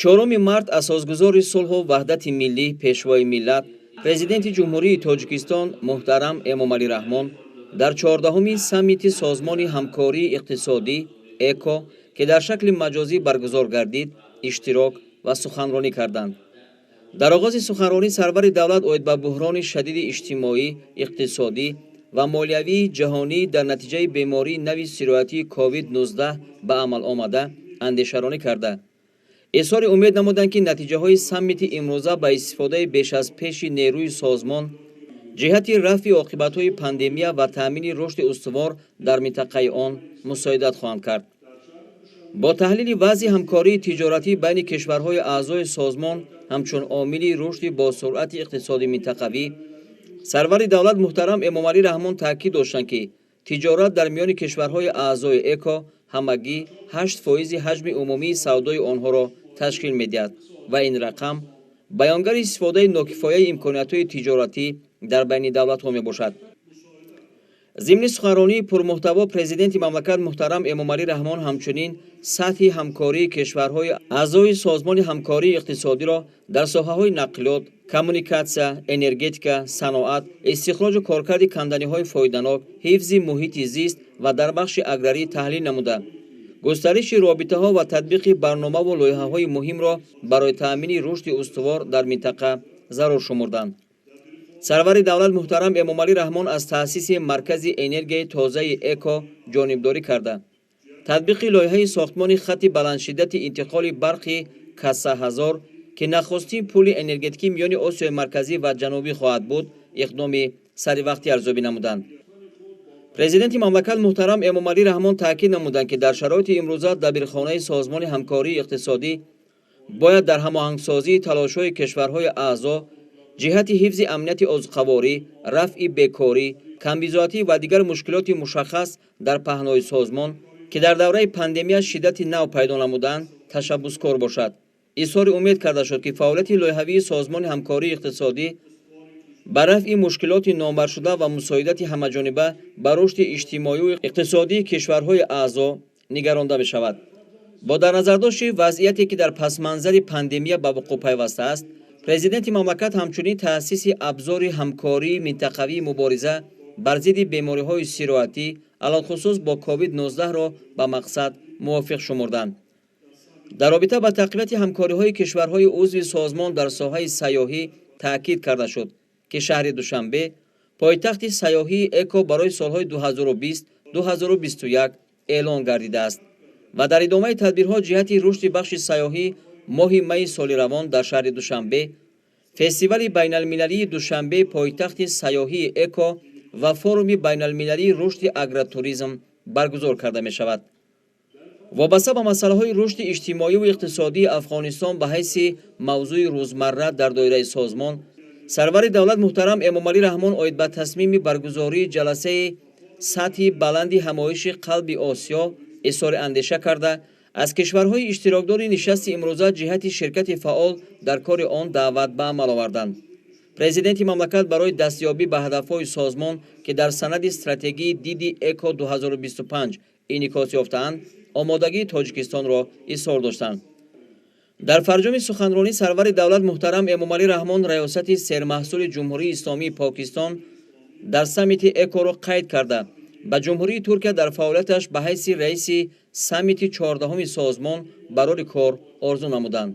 4 март асосгузори сулҳу ваҳдати миллӣ, Пешвои миллат, Президенти Ҷумҳурии Тоҷикистон муҳтарам Эмомалӣ Раҳмон дар 14-уми саммити Созмони ҳамкории иқтисодӣ ЭКО, ки дар шакли маҷозӣ баргузор гардид, иштирок ва суханронӣ карданд. Дар оғози суханронӣ сарвари давлат оид ба буҳрони шадиди иҷтимоӣ, иқтисодӣ ва молиявии ҷаҳонӣ дар натиҷаи бемории нави сироятии COVID-19 ба амал омада андешаронӣ карда, изҳори умед намуданд, ки натиҷаҳои саммити имрӯза ба истифодаи беш аз пеши нерӯи созмон ҷиҳати рафъи оқибатҳои пандемия ва таъмини рушди устувор дар минтақаи он мусоидат хоҳанд кард. Бо таҳлили вазъи ҳамкории тиҷоратӣ байни кишварҳои аъзои созмон ҳамчун омили рушди босуръати иқтисоди минтақавӣ, сарвари давлат муҳтарам Эмомалӣ Раҳмон таъкид доштанд, ки тиҷорат дар миёни кишварҳои аъзои ЭКО ҳамагӣ 8 фоизи ҳаҷми умумии савдои онҳоро ташкил медиҳад ва ин рақам баёнгари истифодаи нокифояи имкониятҳои тиҷоратӣ дар байни давлатҳо мебошад. Зимни суханронии пурмуҳтаво президенти мамлакат муҳтарам Эмомалӣ Раҳмон ҳамчунин сатҳи ҳамкории кишварҳои аъзои Созмони ҳамкории иқтисодиро дар соҳаҳои нақлиёт, коммуникатсия, энергетика, саноат, истихроҷу коркарди канданиҳои фоиданок, ҳифзи муҳити зист ва дар бахши аграрӣ таҳлил намуда, густариши робитаҳо ва татбиқи барномаву лоиҳаҳои муҳимро барои таъмини рушди устувор дар минтақа зарур шумурданд. Сарвари давлат муҳтарам Эмомалӣ Раҳмон аз таъсиси маркази энергияи тозаи ЭКО ҷонибдорӣ карда, татбиқи лоиҳаи сохтмони хатти баландшиддати интиқоли барқи КАСА 1000, ки нахустин пули энергетикӣ миёни Осиёи Марказӣ ва Ҷанубӣ хоҳад буд, иқдоми саривақтӣ арзёбӣ намуданд. Президенти мамлакат муҳтарам Эмомалӣ Раҳмон таъкид намуданд, ки дар шароити имрӯза Дабирхонаи Созмони ҳамкории иқтисодӣ бояд дар ҳамоҳангсозии талошҳои кишварҳои аъзо ҷиҳати ҳифзи амнияти озуқаворӣ, рафъи бекорӣ, камбизоатӣ ва дигар мушкилоти мушаххас дар паҳнои созмон, ки дар давраи пандемия шиддати нав пайдо намуданд, ташаббускор бошад. Изҳори умед карда шуд, ки фаъолияти лоиҳавии Созмони ҳамкории иқтисодӣ ба рафъи мушкилоти номбаршуда ва мусоидати ҳамаҷониба ба рушди иҷтимоию иқтисодии кишварҳои аъзо нигаронда мешавад. Бо дар назардошти вазъияте, ки дар пасманзари пандемия ба вуқӯъ пайвастааст, президенти мамлакат ҳамчунин таъсиси абзори ҳамкории минтақавии мубориза бар зидди бемориҳои сироятӣ, алалхусус бо COVID-19-ро ба мақсад мувофиқ шумурданд. Дар робита ба тақвияти ҳамкориҳои кишварҳои узви созмон дар соҳаи сайёҳӣ таъкид карда шуд, ки шаҳри Душанбе пойтахти сайёҳии ЭКО барои солҳои 2020-2021 эълон гардидааст ва дар идомаи тадбирҳо ҷиҳати рушди бахши сайёҳӣ моҳи майи соли равон дар шаҳри Душанбе фестивали байналмилалии «Душанбе — пойтахти сайёҳии ЭКО» ва форуми байналмилалии рушди агротуризм баргузор карда мешавад. Вобаста ба масъалаҳои рушди иҷтимоиву иқтисодии Афғонистон ба ҳайси мавзӯи рӯзмарра дар доираи созмон, сарвари давлат муҳтарам Эмомалӣ Раҳмон оид ба тасмими баргузории ҷаласаи сатҳи баланди ҳамоиши «Қалби Осиё» изҳори андеша карда, аз кишварҳои иштирокдори нишасти имрӯза ҷиҳати ширкати фаъол дар кори он даъват ба амал оварданд. Президенти мамлакат барои дастёбӣ ба ҳадафҳои созмон, ки дар санади стратегии диди ЭКО 2025 инъикос ёфтаанд, омодагии Тоҷикистонро изҳор доштанд. Дар фарҷоми суханронӣ сарвари давлат муҳтарам Эмомалӣ Раҳмон раёсати сермаҳсули Ҷумҳурии Исломии Покистон дар саммити ЭКО-ро қайд карда, ба Ҷумҳурии Туркия дар фаъолияташ ба ҳайси раиси саммити 14-уми созмон барори кор орзу намуданд.